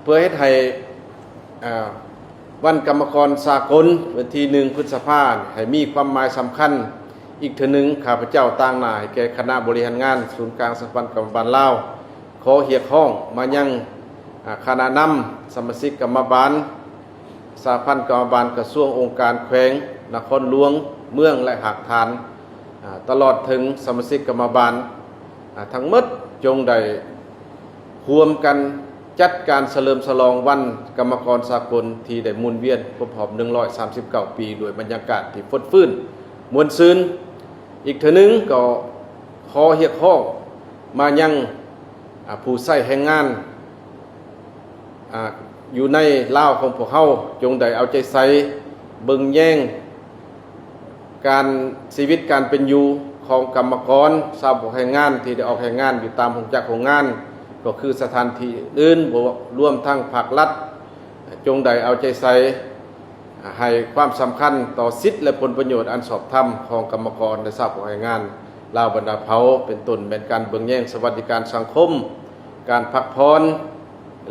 ເພື່ອເຮັດໃຫ້ ເອີ່ ວັນກຳມະກອນສາກົນ ວັນທີໜຶ່ງ ພຶດສະພາ ໃຫ້ມີຄວາມໝາຍສຳຄັນອີກເທື່ອໜຶ່ງ, ຂ້າພະເຈົ້າຕາງໜ້າໃຫ້ແກ່ຄະນະບໍລິຫານງານສູນກາງສະຫະພັນກຳມະບານລາວ ຂໍຮຽກຮ້ອງມາຍັງ ອາ ຄະນະນຳ, ສະມາຊິກກຳມະບານ, ສະຫະພັນກຳມະບານກະຊວງ, ອົງການແຂວງ, ນະຄອນຫຼວງ, ເມືອງ ແລະ ຮາກຖານ, ອາ ຕະຫຼອດເຖິງສະມາຊິກກຳມະບານ ອາ ທັງໝົດ ຈົ່ງໄດ້ຮ່ວມກັນຈັດການສະເຫຼີມສະຫຼອງວັນກຳມະກອນສາກົນ ທີ່ໄດ້ໝູນວຽນຄົບຮອບໜຶ່ງຮ້ອຍສາມສິບເກົ້າປີ ດ້ວຍບັນຍາກາດທີ່ຟົດຟື້ນມ່ວນຊື່ນ. ອີກເທື່ອໜຶ່ງກໍຂໍຮຽກຮ້ອງມາຍັງ ອາ ຜູ້ໃຊ້ແຮງງານ ອາ ຢູ່ໃນລາວຂອງພວກເຮົາ ຈົ່ງໄດ້ເອົາໃຈໃສ່ເບິ່ງແຍງການ ຊີວິດການເປັນຢູ່ຂອງກຳມະກອນ ຊາວພວກແຮງງານທີ່ໄດ້ອອກແຮງງານຢູ່ຕາມໂຮງຈັກໂຮງງານ ກໍຄືສະຖານທີ່ອື່ນໆ ລວມທັງພາກລັດ ຈົ່ງໄດ້ເອົາໃຈໃສ່ ໃຫ້ຄວາມສຳຄັນຕໍ່ສິດ ແລະ ຜົນປະໂຫຍດອັນຊອບທຳຂອງກຳມະກອນ ແລະ ຊາວພວກແຮງງານລາວບັນດາເຜົ່າ ເປັນຕົ້ນແມ່ນການເບິ່ງແຍງສະຫວັດດີການສັງຄົມ, ການພັກຜ່ອນ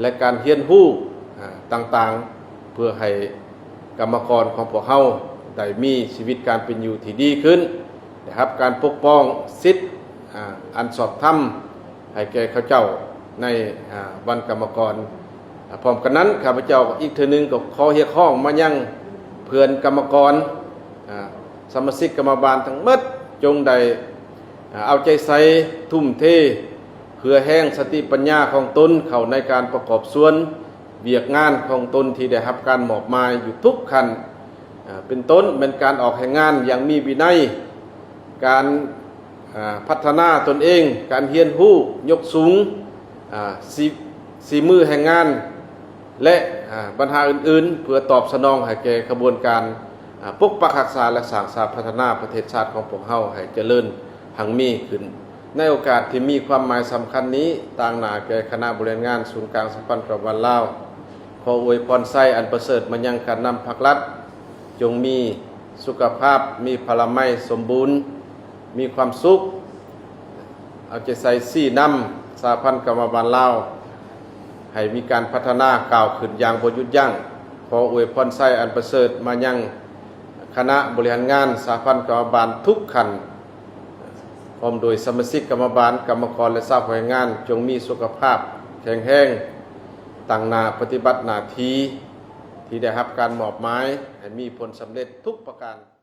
ແລະ ການຮຽນຮູ້ ອາ ຕ່າງໆ ເພື່ອໃຫ້ກຳມະກອນຂອງພວກເຮົາໄດ້ມີຊີວິດການເປັນຢູ່ທີ່ດີຂຶ້ນ, ໄດ້ຮັບການປົກປ້ອງສິດ ອາ ອັນຊອບທຳ ໃຫ້ແກ່ເຂົາເຈົ້າໃນ ອາ ວັນກຳມະກອນ. ອາ ພ້ອມກັນນັ້ນ ຂ້າພະເຈົ້າອີກເທື່ອໜຶ່ງກໍຂໍຮຽກຮ້ອງມາຍັງເພື່ອນກຳມະກອນ ອາ ສະມາຊິກກຳມະບານທັງໝົດ ຈົ່ງໄດ້ ອາ ເອົາໃຈໃສ່ ທຸ່ມເທເຫື່ອແຮງສະຕິປັນຍາຂອງຕົນເຂົ້າໃນການປະກອບສ່ວນວຽກງານຂອງຕົນທີ່ໄດ້ຮັບການມອບໝາຍຢູ່ທຸກຂັ້ນ. ອາ ເປັນຕົ້ນແມ່ນການອອກແຮງງານຢ່າງມີວິໄນ, ການ ອາ ພັດທະນາຕົນເອງ, ການຮຽນຮູ້ຍົກສູງ ອາ ສີ ສີມືແຮງງານ ແລະ ອາ ບັນຫາອື່ນໆ ເພື່ອຕອບສະໜອງໃຫ້ແກ່ຂະບວນການ ອາ ປົກປັກຮັກສາ ແລະ ສ້າງສາພັດທະນາປະເທດຊາດຂອງພວກເຮົາໃຫ້ຈະເລີນຮັ່ງມີຂຶ້ນ. ໃນໂອກາດທີ່ມີຄວາມໝາຍສຳຄັນນີ້, ຕາງໜ້າແກ່ຄະນະບໍລິຫານງານສູນກາງສະຫະພັນກຳມະບານລາວ ຂໍອວຍພອນໄຊອັນປະເສີດມາຍັງການນຳພາກລັດ, ຈົ່ງມີສຸຂະພາບ, ມີພະລາໄມສົມບູນ, ມີຄວາມສຸກ, ເອົາໃຈໃສ່ຊີ້ນຳສະຫະພັນກຳມະບານລາວ ໃຫ້ມີການພັດທະນາກ້າວຂຶ້ນຢ່າງບໍ່ຢຸດຢັ້ງ. ຂໍອວຍພອນໄຊອັນປະເສີດມາຍັງຄະນະບໍລິຫານງານສະຫະພັນກຳມະບານທຸກຂັ້ນ, ພ້ອມໂດຍສະມາຊິກກຳມະບານ, ກຳມະກອນ ແລະ ຊາວແຮງງານ, ຈົ່ງມີສຸຂະພາບແຂງແຮງ, ຕັ້ງໜ້າປະຕິບັດໜ້າທີ່ທີ່ໄດ້ຮັບການມອບໝາຍໃຫ້ມີຜົນສຳເລັດທຸກປະການ.